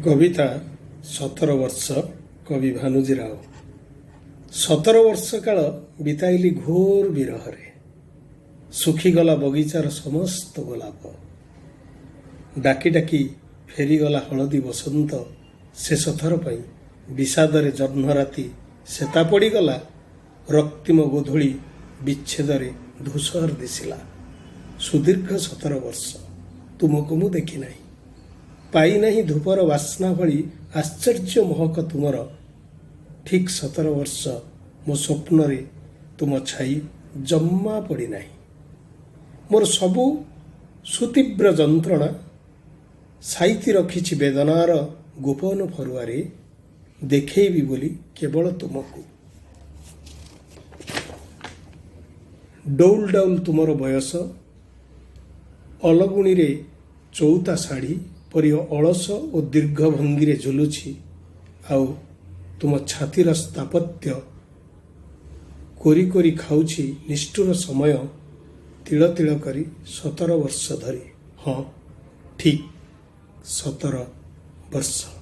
କବିତା 17 ବର୍ଷ, କବି ଭାନୁଜୀ ରାଓ। 17 ବର୍ଷ କାଳ ବିତାଇଲି ଘୋର ବିରହରେ। ଶୁଖିଗଲା ବଗିଚାର ସମସ୍ତ ଗୋଲାପ। ଡାକି ଡାକି ଫେରିଗଲା ହଳଦୀ ବସନ୍ତ ଶେଷଥର ପାଇଁ। ବିଷାଦରେ ଜହ୍ନରାତି ଶେତା ପଡ଼ିଗଲା। ରକ୍ତିମ ଗୋଧୂଳି ବିଚ୍ଛେଦରେ ଧୂସର ଦିଶିଲା। ସୁଦୀର୍ଘ 17 ବର୍ଷ ତୁମକୁ ମୁଁ ଦେଖିନାହିଁ। ପାଇନାହିଁ ଧୂପର ବାସ୍ନା ଭଳି ଆଶ୍ଚର୍ଯ୍ୟ ମହକ ତୁମର। ଠିକ୍ 17 ବର୍ଷ ମୋ ସ୍ୱପ୍ନରେ ତୁମ ଛାଇ ଜମା ପଡ଼ିନାହିଁ। ମୋର ସବୁ ସୁତୀବ୍ର ଯନ୍ତ୍ରଣା ସାଇତି ରଖିଛି ବେଦନାର ଗୋପନ ଫରୁଆରେ, ଦେଖେଇବି ବୋଲି କେବଳ ତୁମକୁ। ଡଉଲ ଡାଉଲ ତୁମର ବୟସ ଅଲଗୁଣୀରେ ଚଉତା ଶାଢ଼ୀ ପରି ଅଳସ ଓ ଦୀର୍ଘ ଭଙ୍ଗୀରେ ଝୁଲୁଛି, ଆଉ ତୁମ ଛାତିର ସ୍ଥାପତ୍ୟ କୋରି କୋରି ଖାଉଛି ନିଷ୍ଠୁର ସମୟ ତିଳ ତିଳ କରି 17 ବର୍ଷ ଧରି। ହଁ, ଠିକ୍ 17 ବର୍ଷ।